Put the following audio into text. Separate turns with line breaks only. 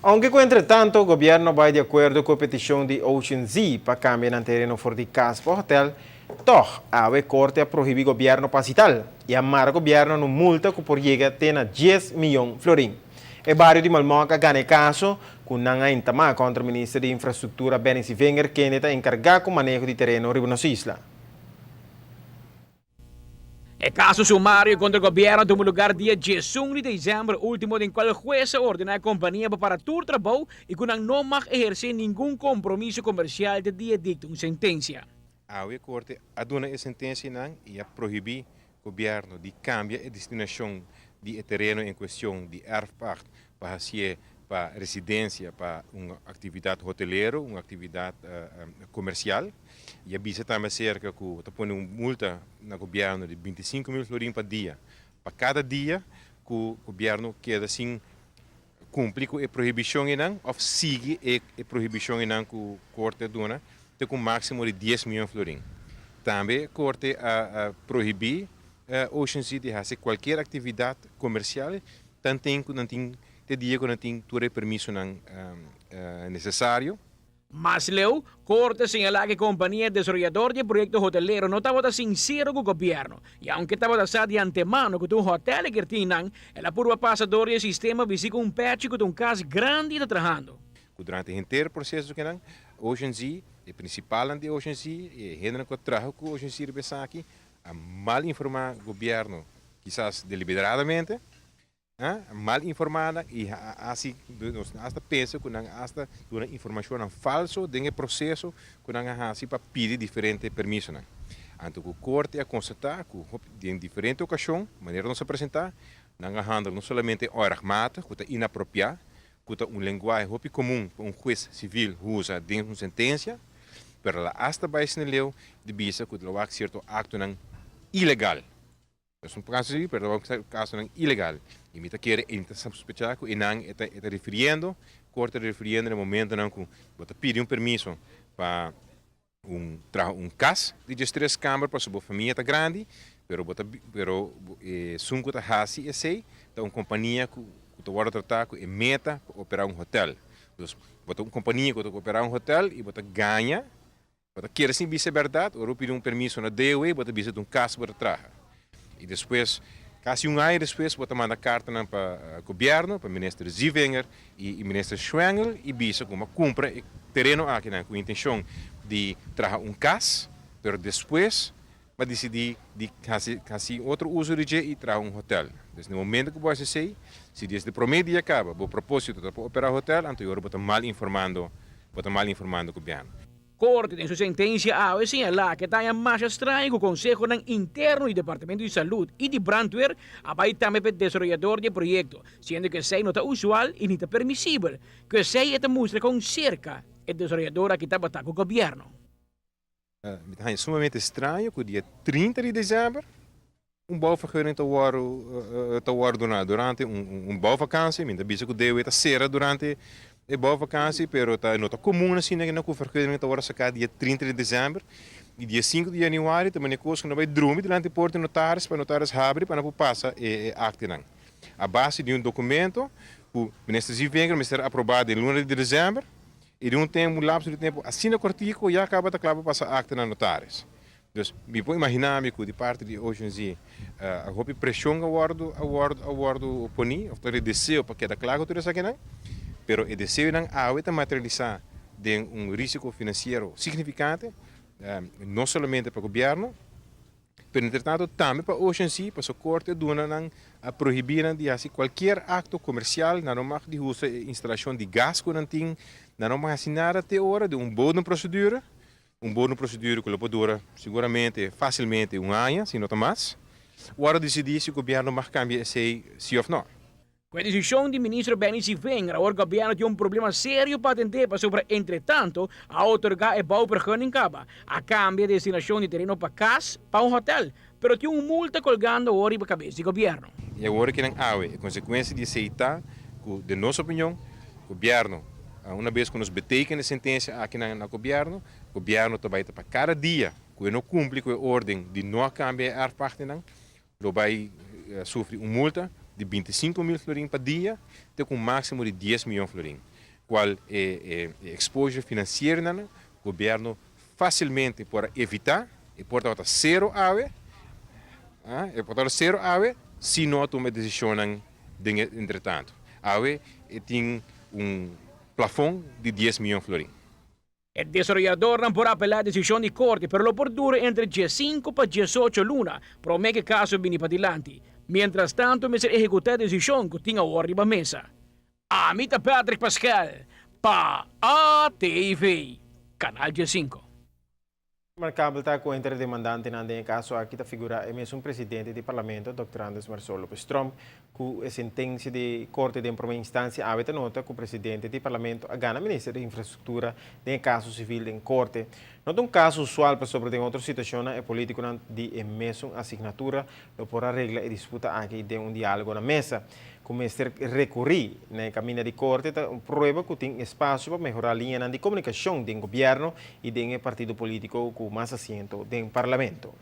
Aunke ku entretanto gobièrnu a bai di akuerdo ku e petishon di Ocean Zee pa kambia nan tereno for di kas pa hotèl, tòg awe korte a prohibí gobièrnu pa hasi tal i a mara gobièrnu na un multa ku por yega te na dies miyon florin. E bario di Malmok a gana e kaso ku nan a entamá kontra minister di Infrastruktura Benny Sevinger kende ta enkargá ku maneho di tereno riba nos isla.
E kaso sumario kontra gobièrnu a tuma lugar dia 11 di desèmber último den kual hues a ordená e kompania pa para tur trabou i ku nan no mag ehersé ningun kompromiso komersial te dia dikta un sentensia.
Awe korte a duna e sentensianan i a prohibí gobièrnu di kambia e destinashon di e tereno en kuestion di erfpacht pa hasié pa residensia pa un aktividat hotelero, un aktividat komersial. I a bisa tambe aserka ku ta pone un multa na gobièrnu di 25.000 florin pa dia, pa kada dia ku gobièrnu keda sin kumpli ku e prohibishon einan òf sigui e prohibishon einan ku korte a duna te ku un máksimo di 10 mion florin. Tambe korte a prohibí Ocean City hasi kualkier aktividat komersial tanten ku nan tin te dia ku nan tin tur e permisonan nesesario.
Mas leu, Korte a señalá ku e kompania desaroyador di e proyekto hotelero no tabata sinsero ku gobièrnu i aunke tabata sa di antemano ku ta un hotèl e kier tin nan, el a purba pasa dor di e sistema bisti ku un pèchi ku ta un kas grandi ta trahando.
Ku durante henter proseso kinan, Ocean Zee, e prinsipalnan di Ocean Zee i e hendenan ku a traha ku Ocean Zee riba esaki, a mal informá gobièrnu, kisas deliberadamente, Mal informada y a haci nos hasta pensa cu nan hasta duna informacionnan falso den e proceso cu nan a haci pa pidi diferente permisonan. Anto cu Corte a constata cu den diferente ocasion, manera nos a presenta, nan a handel no solamente onrechtmatig, cu ta inapropia, cu ta un lenguahe hopi comun pa un hues civil usa den un sentencia, pero la hasta bay sneleu di bisa cu lo wak cierto actonan ilegal. Es un caso civil, pero ta un casonan ilegal. Y mi ta kere y mi ta sospecha cu enan e ta e ta refiriendo, corte ta refiriendo na e momentonan cu bo ta pidi un permiso pa un traha un cas di 13 camber pasobra bo famia ta grandi, pero bo ta pero esun cu ta haci esey ta un compania cu cu ta wordo trata cu e meta pa opera un hotel. Dus bo ta un compania cu ta opera un hotel y bo ta gaña. Bo ta kere sin bisa e bèrdat, ora bo pidi un permiso na DOW bo ta bisa ta un kas bo ta traha. I despues, kasi un aña despues, bo ta manda kartanan pa gobièrnu, pa minister Zievinger i minister Schwengle i bisa ku bo a kumpra e tereno akinan ku intenshon di traha un kas, pero despues bo a disidí di hasi hasi otro uso di dje i traha un hotèl. Dus na e momento ku bo hasi esei, si desde promé dia kaba bo propósito ta pa operá hotèl, anto e ora bo ta mal informando bo ta mal informando gobièrnu.
Korte den su sentensia awe señalá ku e ta haña masha straño ku konsehonan interno di Departamento di Salud i di Brandweer a bai tambe pa e desaroyador di e proyekto, siendo ku esei no ta usual i ni ta permisibel. Ku esei e ta mustra kon serka e desaroyador aki tabata ku gobièrnu.
Mi ta haña sumamente straño ku dia 30 di desèmber un bouwvergunning ta wòrdu ta wòrdu duna durante un bouwvakantie. Mi ta bisa ku DOW ta sera durante e bouwvakantie, pero ta no ta komun asina ku ku vergunning ta wòrdu saká dia 30 di desèmber i dia 5 di yanüari ta manera kos ku no bai drumi dilanti porta di notaris pa notaris habri pa nan por pasa e aktenan a base di un dokumento ku Minister Zievinger mester aprobá den luna di desèmber i den un tempu un lapso di tempu asina kòrtiku ya kaba ta kla pa pasa akte na notaris. Dus mi por imaginá mi ku di parti di Ocean Zee a hopi preshon a wòrdu a wòrdu a wòrdu poní òf ta e deseo pa keda kla ku tur esakinan, pero e deseonan awe ta materialisá den un risiko finansiero signifikante, no solamente pa gobièrnu, pero entretanto tambe pa Ocean Zee, pasobra korte a duna nan a prohibí nan di hasi kualkier akto komersial, nan no mag di usa e instalashon di gas ku nan tin, nan no mag hasi nada te ora di un bodemprocedure. Un bon procedura cu lo por dura seguramente, facilmente un aña, si no ta mas. Ora dicidi si gobierno mag cambia esey si of no.
Cu e decision di Ministro Benny Sevinger awor gobierno tin un problema serio pa atende pasobra entretanto a otorga e bouwvergunning caba, a cambia e destinacion di tereno pa cas pa un hotel, pero tin un multa colgando awor riba cabes di gobierno.
Y awor kinan awe e consecuencia di esey ta cu den nos opinion gobierno una bes cu nos beteken e sentencia aki na gobierno, gobierno ta bay ta pa cada dia cu e no cumpli cu e orden di no a cambia e erfpachtennan lo bay sufri un multa di 25.000 florin pa dia te cu un maximo di 10 miyon florin. Cual e exposure financiero nan gobierno facilmente por a evita y por tabata cero awe, e por tabata cero awe si no a tuma e decisionnan den e entretanto. Awe e tin un plafon di dies miyon florin.
E desaroyadornan por apelá e desishon di korte, pero lo por dura entre diesinku pa diesocho luna promé ku e kaso bini padilanti. Mientrastantu mester ehekutá e desishon ku tin awor riba mesa. Ami ta Patrick Pascal pa ATV, Kanal 15.
Remarkabel ta ku entre demandantenan den e kaso aki ta figurá e mesun presidente di Parlamento, Dòkter Andres Marisol Lopez Tromp. Ku e sentensia di Korte den promé instansia awe ta nota ku presidente di Parlamento a gana minister di Infrastruktura den e kaso sivil den Korte. No ta un kaso usual pasobra den otro situashonnan e polítikonan di e mesun asignatura lo por a regla e disputa aki den un diálogo na mesa. Ku mester rekurí na e kaminda di korte ta un prueba ku tin espasio pa mehorá liñanan di komunikashon den gobièrnu i den e partido polítiko ku mas asiento den parlamento.